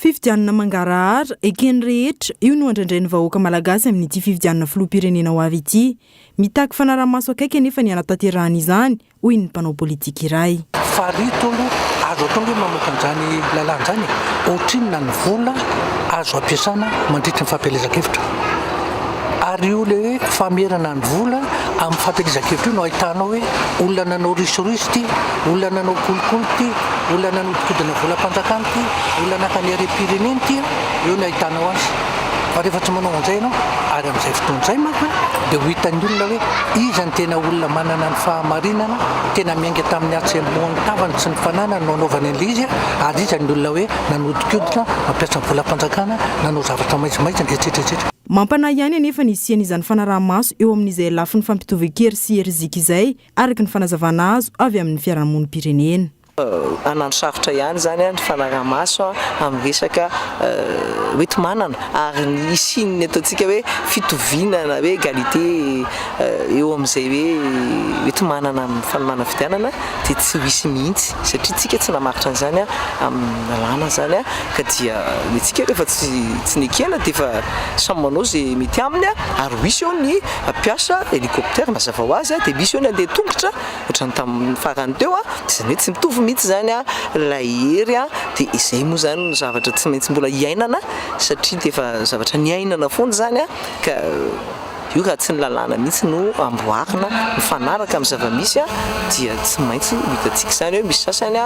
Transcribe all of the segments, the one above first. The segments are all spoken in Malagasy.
Fifidianana mangarahara, eken'ny rehetra, io no andrandrain'ny vahoaka malagasy amin'ity fifidianana filoham-pirenena ho avy ity. Mitaky fanaraha-maso akaiky anefa ny hanatanterahana izany, hoy ny mpanao politika iray. Farito aloha azo atao ange mamoaka an'izany lalàna izany e! Ohatrinona ny vola azo ampiasana mandritry ny fampielezan-kevitra? Ary io ilay hoe famerana ny vola amin'ny fampielezan-kevitra io no ahitanao hoe olona nanao risoriso ity, olona nanao kolikoly ity, olona nanodikodina volam-panjakana ity, olona naka ny harem-pirenena ity an, eo no ahitanao azy. Fa rehefa tsy manao an'izay ianao, ary amin'izay fotoana izay manko dia ho hitan'ny olona hoe iza no tena olona manana ny fahamarinana, tena miainga tamin'ny hatsembohan'ny tavany sy ny fananany no anaovany an'ilay izy, ary iza ny olona hoe nanodikodina, nampiasa ny volam-panjakana, nanao zavatra maizimaizina, etsetra etsetra. Mampanahy ihany anefa ny hisian'izany fanaraha-maso eo amin'izay lafiny fampitovian-kery sy herizika izay, araka ny fanazavana azo avy amin'ny fiarahamonim-pirenena. Hanano sarotra ihany izany ny fanaraha-maso amin'ny resaka hoenti-manana ary ny hisian'ny ataontsika hoe fitoviana na hoe égalité eo amin'izay hoe hoenti-manana amin'ny fanomanana fifidianana dia tsy ho hisy mihitsy satria tsika tsy namaritra an'izany amin'ny lalàna izany ka dia ny antsika rehefa tsy tsy nekena dia efa samy manao izay mety aminy ary ho hisy eo ny hampiasa hélicoptère mazava ho azy dia misy eo ny handeha tongotra ohatran'ny tamin'ny farany teo izany hoe tsy mitovy mihitsy izany ilay hery dia izay moa izany no zavatra tsy maintsy mbola hiainana satria dia efa zavatra niainana foana izany ka Io raha tsy ny lalàna mihitsy no amboarina mifanaraka amin'ny zava-misy dia tsy maintsy ho hitantsika izany hoe misy sasany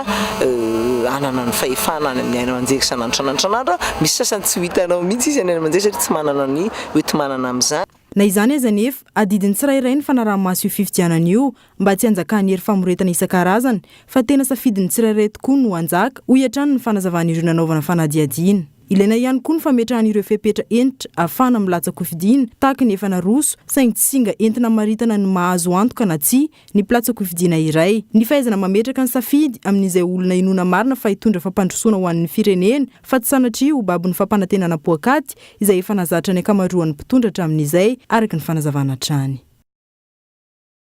hanana ny fahefana any amin'ny haino aman-jery isan'andro isan'andro isan'andro, misy sasany tsy ho hitanao mihitsy izy any haino aman-jery satria tsy manana ny hoenti-manana amin'izany. Na izany aza anefa, adidin'ny tsirairay ny fanaraha-maso io fifidianana io mba tsy hanjakan'ny hery famoretana isan-karazany fa tena safidin'ny tsirairay tokoa no hanjaka, hoy hatrany ny fanazavan'ireo nanaovana fanadihadiana. Ilaina ihany koa ny fametrahana ireo fepetra hentitra ahafahana milatsa-kofidina tahaka ny efa naroso, saingy tsy singa entina hamaritana ny maha azo antoka na tsia ny mpilatsa-kofidina iray. Ny fahaizana mametraka ny safidy amin'izay olona inoana marina fa hitondra fampandrosoana ho an'ny firenena fa tsy sanatria ho babon'ny fampanantenana poakaty izay efa nazatra ny ankamaroan'ny mpitondra hatramin'izay, araka ny fanazavana hatrany.